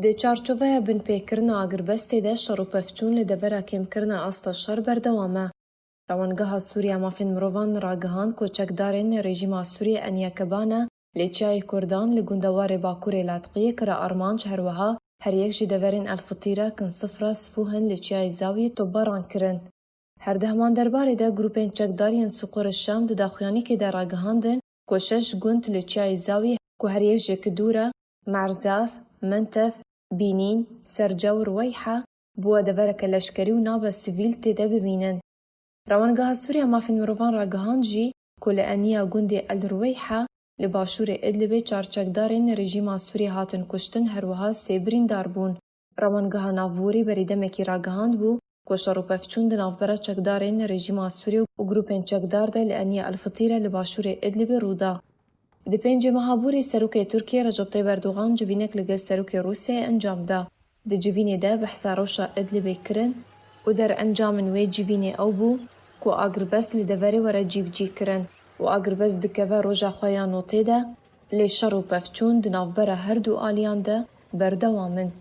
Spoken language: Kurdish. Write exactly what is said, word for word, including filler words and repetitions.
Di çarçoveya binpêkirina agirbestê de şer û pevçûn li devera kêmkirina asta şer berdewam e. Rewangeha Sûriya Mafên Mirovan ragihand ku çekdarên rejîma Sûriyê Eniyekebane li çiyayê Kurdan li gundewarê Bakurê Latqiyê kire armanc, her wiha her yek ji deverên El Fitîre, Kin Sifra, Sifûhin li çiyayê Zawiyê topbaran kirin. Her di heman derbarê de grûpên çekdar yên Siqûr Şam di daxuyanîkê de ragihandin ku şeş gund li çiyayê Zawiyê ku her yek ji ki dûr e, Merzaf, Mentef, Bînîn, Serce û Ruweyha, bûye devereke leşkerî û nabe sivîl tê de bimînin. Rewangeha Sûriya Mafên Mirovan ragihand jî ku li eniya gundê El Ruweyha li başûrê Idlibê çar çekdarên rejîma Sûriyê hatin kuştin, her wiha sê birîndar bûn. Rewangeha Navborî berî demekî ragihand bû ku şer û pevçûn di navbera çekdarên rejîma Sûriyê û grûpên çekdar de li eniya El Fitîre li başûrê Idlibê rû da. Di pêncê meha Borî Serokê Tirkiyê Recep Tayyip Erdogan civînek li gel Serokê Rûsyayê encam da. Di civînê de behsa rewşa Idlibê kirin û derencamên wê civînê ew bû ku agirbest li deverê were cîbicî kirin û agirbest dikeve roja xwe ya notê de, lê şer û pevçûn di navbera her du aliyan de berdewam in.